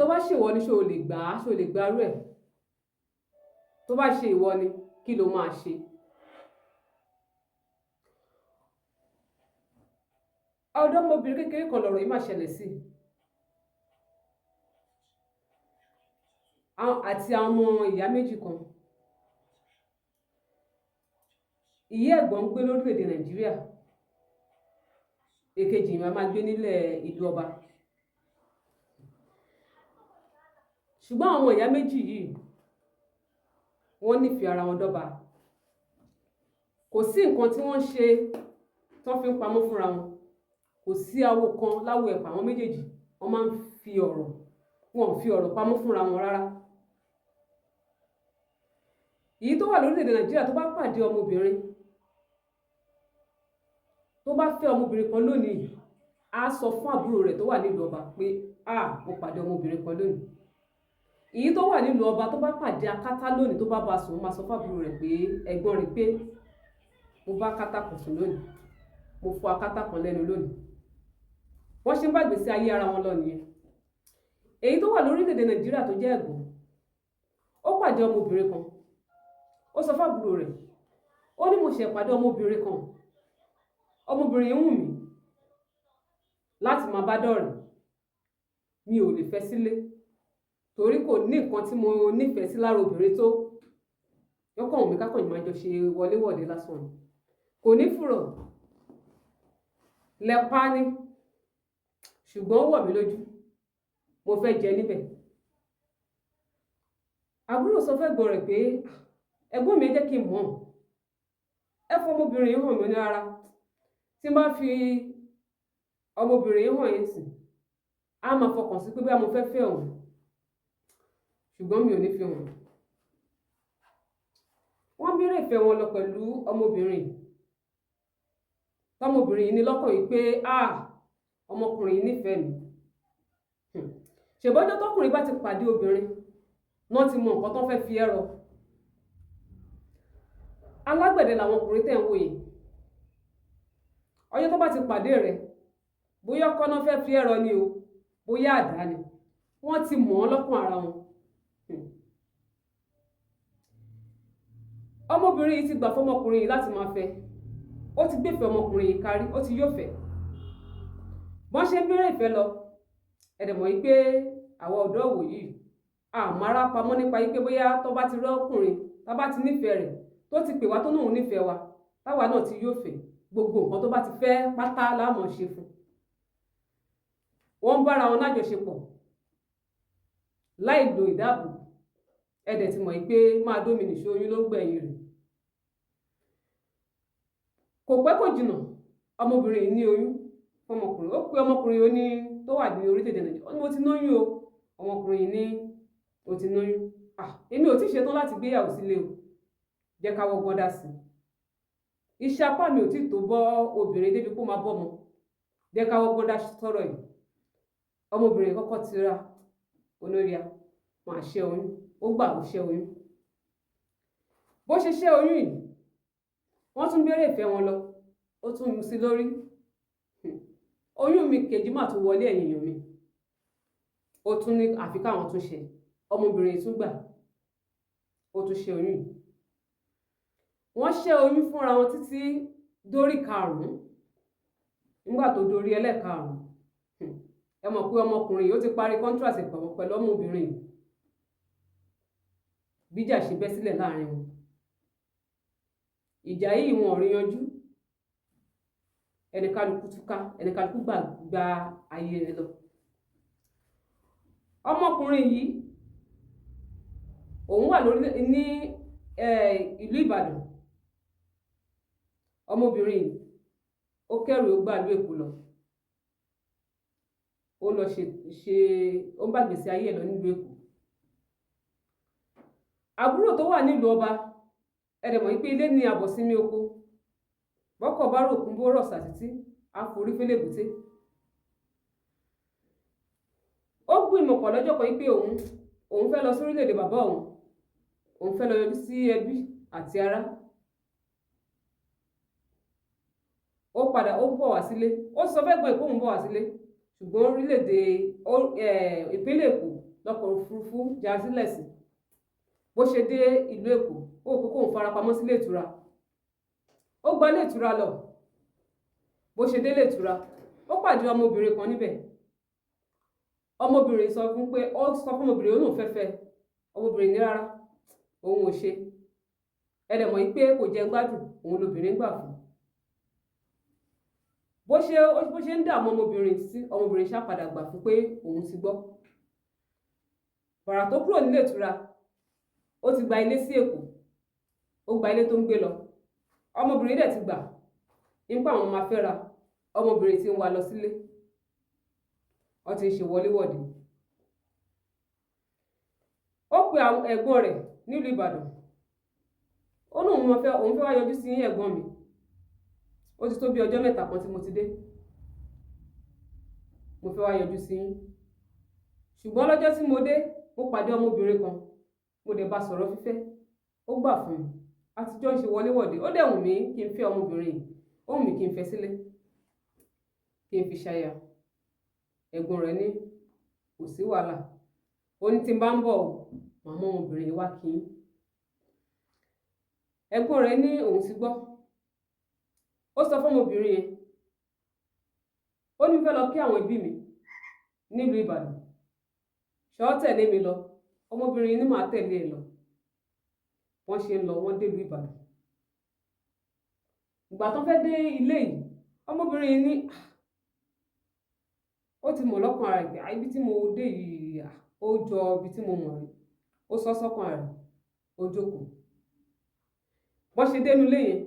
Tó bá ṣèwọ ni, ṣé o lè gbà á? Ṣé o lè gbárù ẹ̀? Tó bá ṣe ìwọ ni, kí ló máa ṣe? Ọ̀dọ́mọbìnrin kékeré kan lọ̀rọ̀ yìí máa ṣẹlẹ̀ sí, àti àwọn ọmọ ìyá méjì kan. Ìyá ẹ̀gbọ́n ń gbé lórílẹ̀-èdè Nàìjíríà, èkejì máa máa gbé nílẹ̀ ìlú ọba. Ṣùgbọ́n àwọn ọmọ ìyá méjì yìí, wọ́n nífẹ̀ẹ́ ara wọn dọ́ba. Kò sí nǹkan tí wọ́n ń ṣe tán fi ń pamọ́ fúnra wọn. Kò sí awo kan láwo ẹ̀pà àwọn méjèèjì. Wọ́n máa ń fi ọ̀rọ̀, wọn ò fi ọ̀rọ̀ pamọ́ fúnra wọn rárá. Èyí tó wà lórílẹ̀-èdè Nàìjíríà tó bá pàdé ọmọbìnrin, tó bá fẹ́ ọmọbìnrin kan lónìí, á sọ fún àbúrò rẹ̀ tó wà nílùú ọba pé, "À, mo pàdé ọmọbìnrin kan lónìí." Èyí tó wà nílùú ọba tó bá pàdé akátá lónìí tó bá bá sùn, ó máa sọ fún àbúrò rẹ̀ pé ẹ̀gbọ́n rẹ̀ pé, "Mo bá akátá kan sùn lónìí, mo fọ akátá kan lẹ́nu lónìí." Wọ́n ṣe ń bá ìgbésí ayé ara wọn lọ nìyẹn. Èyí tó wà lórílẹ̀-èdè Nàìjíríà tó jẹ́ ẹ̀gbọ́n, ó pàdé ọmọbìnrin kan. Ó sọ fún àbúrò rẹ̀, ó ní, "Mo ṣẹ̀ pàdé ọmọbìnrin kan. Ọmọbìnrin yìí wù mí láti máa bá dọ̀rẹ́. Mi ò lè fẹ́ sílé torí kò ní nǹkan tí mo nífẹ̀ẹ́ sí lára obìnrin tó. Yọ́kàn wù mí ká kàn máa jọ ṣe wọléwọ̀de lásán ni. Kò ní fùrọ̀, lẹ́pa ni, ṣùgbọ́n ó wọ̀ mí lójú. Mo fẹ́ jẹ níbẹ̀." Àbúrò sọ fún ẹ̀gbọ́n rẹ̀ pé, "Ẹ̀gbọ́n mi, ẹ jẹ́ kí n mọ̀. Ẹ fọ ọmọbìnrin yìí hàn mí." Ní rárá. "Tí n bá fi ọmọbìnrin yìí hàn yín sìn, á máa fọkàn sí pé bóyá mo fẹ́ fẹ́ òun. Ṣùgbọ́n mi ò ní fi hàn." Wọ́n béèrè ìfẹ́ wọn lọ pẹ̀lú ọmọbìnrin. Tọmọbìnrin yìí ní lọ́kàn yìí pé, "À, ọmọkùnrin yìí nífẹ̀ẹ́ mi." Ṣèbọ́jọ́ tọkùnrin bá ti pàdé obìnrin, wọ́n ti mọ nǹkan tó fẹ́ fi ẹ́ rọ. Alágbẹ̀dẹ làwọn ọkùnrin tẹ̀ ń wò yìí. Ọjọ́ tó bá ti pàdé rẹ̀, bóyá ọkọ náà fẹ́ fi ẹ́ rọ ni o, bóyá àdá ni, wọ́n ti mọ̀ ọ́ lọ́kàn ara wọn. Ọmọbìnrin yìí ti gbà fọmọkùnrin yìí láti máa fẹ́. Ó ti gbéfẹ̀ẹ́ ọmọkùnrin yìí kárí, ó ti yófẹ̀ẹ́. Bọ́n ṣe ń béèrè ìfẹ́ lọ, ẹ dẹ̀ mọ̀ wípé àwa ọ̀dọ́ ìwòyí yìí, a mọ ara pamọ́ nípa wípé bóyá tó bá ti rí ọkùnrin, tá bá ti nífẹ̀ẹ́ rẹ̀, tó ti pè wá tó ní òun nífẹ̀ẹ́ wa, táwa náà ti yófẹ̀ẹ́, gbogbo nǹkan tó bá ti fẹ́ pátá la máa ṣe fún. Wọ́n ń bára wọn lájọṣepọ̀ láì lo ìdáàbòbò. Ẹ dẹ̀ ti mọ̀ wípé máa dómi nìṣó oyún ló ń gbẹ̀yìn rẹ̀. Kò pẹ́ kò jìnnà, ọmọbìnrin yìí ní oyún fún ọmọkùnrin. Ó pe ọmọkùnrin ó ní tó wà ní orílẹ̀-èdè Nàìjíríà. Ó ní, "Mo ti lóyún o." Ọmọkùnrin yìí ní, "O ti lóyún. À, èmi ò tí ì ṣetán láti gbéyàwó sílé o. Jẹ́ ká wọ́gbọ́n dá sí i. Iṣẹ́ apá mi ò tí ì tó bọ́ obìnrin débi kó máa bọ́mọ. Jẹ́ ká wọ́gbọ́n dá sọ́rọ̀ yìí." Ọmọbìnrin kọ́kọ́ tira, olóríà, máa ṣẹ́ oyún. Ó gbà ó ṣẹ́ oyún. Bó ṣe ṣẹ́ oyún yìí, wọ́n tún béèrè ìfẹ́ wọn lọ. Ó tún mú sí lórí. Oyún mi kejì máa tún wọlé ẹ̀yìn èèyàn mi. Ó tún ní àfi káwọn tún ṣe. Ọmọbìnrin yìí tún gbà. Ó tún ṣẹ́ oyún yìí. Wọ́n ṣẹ́ oyún fúnra wọn títí dórí karùn-ún. Nígbà tó dórí ẹlẹ́ẹ̀karùn-ún, ẹ mọ̀ pé ọmọkùnrin yìí ó ti parí contract pẹ̀lú ọmọbìnrin yìí. Bíjà ṣe bẹ́ sílẹ̀ láàrin wọn. Ìjà yìí wọn ò rí yanjú. Ẹni kálukú túká, ẹni kálukú gbà gba ayé rẹ̀ lọ. Ọmọkùnrin yìí, òun wà lórí ní ìlú Ìbàdàn. Ọmọbìnrin yìí, ó kẹ́rù ó gbà ìlú Èkó lọ. Ó lọ ṣe ó ń bá ìgbésí ayé ẹ̀ lọ nílùú Èkó. Àbúrò tó wà nílùú ọba, ẹ dẹ̀ mọ̀ wípé ilé ní àbọ̀ sí mi oko. Bọ́kọ̀ bá ròkun bó rọ̀ṣà títí, á forí félébùté. Ó gbìmọ̀ pọ̀ lọ́jọ́ kan wípé òun òun fẹ́ lọ sí orílẹ̀-èdè bàbá òun. Òun fẹ́ lọ yọjú sí ẹbí àti ará. Ó padà, ó bọ̀ wá sílé. Ó sọ fẹ́gbọ́n ẹ̀ pé òun bọ̀ wá sílé. Ṣùgbọ́n orílẹ̀-èdè, ìpínlẹ̀ Èkó Lọkọ̀ òfurufú já sílẹ̀ sí. Bó ṣe dé ìlú Èkó, ó kó kóun farapamọ́ sílé ìtura. Ó gba ilé ìtura lọ. Bó ṣe délé ìtura, ó pàdé ọmọbìnrin kan níbẹ̀. Ọmọbìnrin sọ fún pé, ó sọ fún ọmọbìnrin ó lóun fẹ́ fẹ́. Ọmọbìnrin ní rárá, òun ò ṣe. Ẹ dẹ̀ mọ̀ pé kò jẹ́ gbádùn, òun lobìnrin gbà fún. Bó ṣe ń dààmú ọmọbìnrin sí, ọmọbìnrin ṣá padà gbà fún pé òun ti gbọ́. Bàrà tó kúrò nílé ìtura, ó ti gba ilé sí Èkó, ó gba ilé tó ń gbé lọ. Ọmọbìnrin dẹ̀ ti gbà nípa àwọn máa fẹ́ra. Ọmọbìnrin tí ń wá lọ sílé, wọ́n ti ń ṣe wọléwọ̀de. Ó pe àwọn ẹ̀gbọ́n rẹ̀ nílùú Ìbàdàn. Ó ní òun fẹ́, òun fẹ́ wá yọjú sí ẹ̀gbọ́n mi. Ó ti tó bí ọjọ́ 3 kan tí mo ti dé. Mo fẹ́ wá yọjú sí yín. Ṣùgbọ́n lọ́jọ́ tí mo dé, mo pàdé ọmọbìnrin kan. Mo dẹ̀ bá sọ̀rọ̀ fífẹ́. Ó gbà fún mi. A ti jọ ń ṣe wọléwọ̀de. Ó dẹ̀ wù mí kí n fẹ́ ọmọbìnrin yìí. Ó wù mí kí n fẹ́ sílé, kí n fi ṣaya. Ẹ̀gbọ́n rẹ̀ ní kò sí wàhálà. Ó ní tí n bá ń bọ̀ o, màá mú ọmọbìnrin yìí wá kí yín. Ẹ̀gbọ́n rẹ̀ ní òun ti gbọ́. Ó sọ fún ọmọbìnrin yẹn. Ó ní mo fẹ́ lọ kí àwọn ẹbí mi nílùú Ìbàdàn. Ṣé ó tẹ̀lé mi lọ? Ọmọbìnrin yìí ní màá tẹ̀lé ẹ lọ. Wọ́n ṣe ń lọ, wọ́n dé ìlú Ìbàdàn. Ìgbà tó fẹ́ dé ilé yìí, ọmọbìnrin yìí ní ó ti mọ̀ lọ́kàn ara rẹ̀ pé ibi tí mo dé yìí, ó jọ ibi tí mo mọ̀ rí. Ó sọ sọ́kàn rẹ̀, ó jókòó. Bọ́n ṣe dénú ilé yẹn,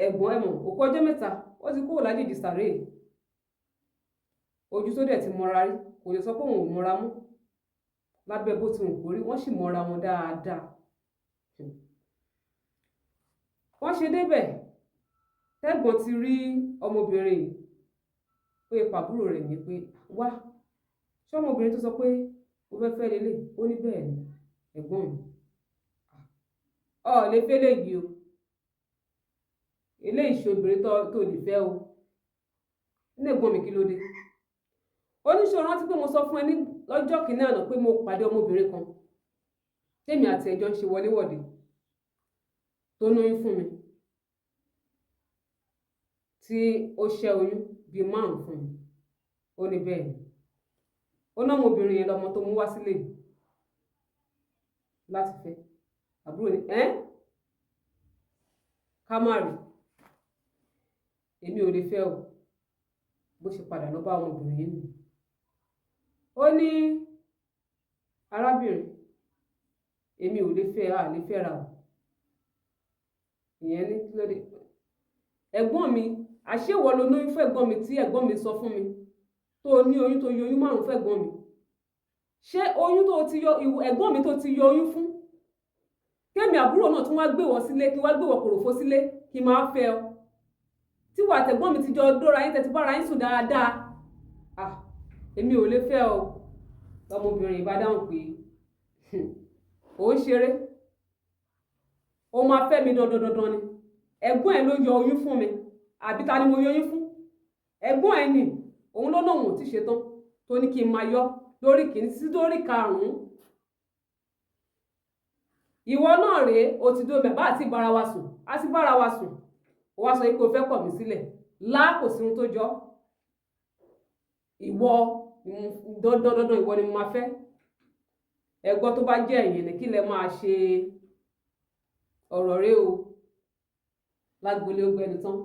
ẹ̀gbọ́n ẹ̀ mọ̀, òkú ọjọ́ 3, ó ti kúrò lájèjì sàréè. Ojú tó dẹ̀ ti mọ́ra rí, kò lè sọ pé òun ò mọ́ra mọ́. Lábẹ́ bó ti wù kó rí, wọ́n sì mọ́ra wọn dáadáa. Wọ́n ṣe débẹ̀, tẹ́gbọ́n ti rí ọmọbìnrin yìí, pé pàbúrò rẹ̀ ní pé wá, ṣé ọmọbìnrin tó sọ pé ó fẹ́ fẹ́ lélẹ̀? Ó ní bẹ́ẹ̀ ni, ẹ̀gbọ́n mi. Ọ lè fẹ́ léyìí o. Eléyìí ṣe obìnrin tó lè fẹ́ o. Ní ẹ̀gbọ́n mi, kí ló dé? Ó ní ṣé o rántí pé mo sọ fún ẹ ní lọ́jọ́ kìíní àná pé mo pàdé ọmọbìnrin kan tèmi àti ẹjọ́ ń ṣe wọléwọ̀de, tó lóyún fún mi, tí ó ṣẹ́ oyún bíi 5 fún mi. Ó ní bẹ́ẹ̀ ni. Ó ní ọmọbìnrin yẹn lọmọ tó mú wá sílé láti fẹ́. Àbúrò ní ẹ́ ká má rí, èmi ò lè fẹ́ o. Bó ṣe padà lọ bá ọmọbìnrin yìí nù. Ó ní arábìnrin, èmi ò lè fẹ́, a lè fẹ́ra o. Ìyẹn ní kí ló dé? Ẹ̀gbọ́n mi, àṣé ìwọ ló lóyún fún ẹ̀gbọ́n mi tí ẹ̀gbọ́n mi sọ fún mi, tó ní oyún, tó yọ oyún 5 fún ẹ̀gbọ́n mi. Ṣé oyún tó ti yọ, ẹ̀gbọ́n mi tó ti yọ oyún fún, kémi àbúrò náà tún wá gbé wọ sílé, kí wá gbé wọ kòròfo sílé, kí n máa fẹ́ ọ? Tí wà àtẹ̀gbọ́n mi ti jọ dóra yín, tẹ́tí bára yín sùn dáadáa. Ah, èmi ò lè fẹ́ ọ. Ọmọbìnrin bá dáhùn pé ò ń ṣeré, ó máa fẹ́ mi dandan dandan ni. Ẹ̀gbọ́n ẹ̀ ló yọ oyún fún mi, àbí ta ni mo yọ oyún fún? Ẹ̀gbọ́n ẹ̀ ni. Òun ló náà ò tí ṣe tán tó ní kí n máa yọ lórí kìíní sí lórí karùn-ún. Ìwọ náà rèé, o ti dó mẹ́bàá àti bára wa sùn, á ti bára wa sùn, ó wá sọ pé o fẹ́ kọ̀ mí sílẹ̀. Lá, kò sí ohun tó jọ. Ìwọ dandan dandan, ìwọ ni mo máa fẹ́. Ẹ̀gbọ́n, tó bá jẹ́ ẹ̀yin ni, kí lẹ máa ṣe? Ọ̀rọ̀ rẹ o lágbolé ó gbẹnu tán.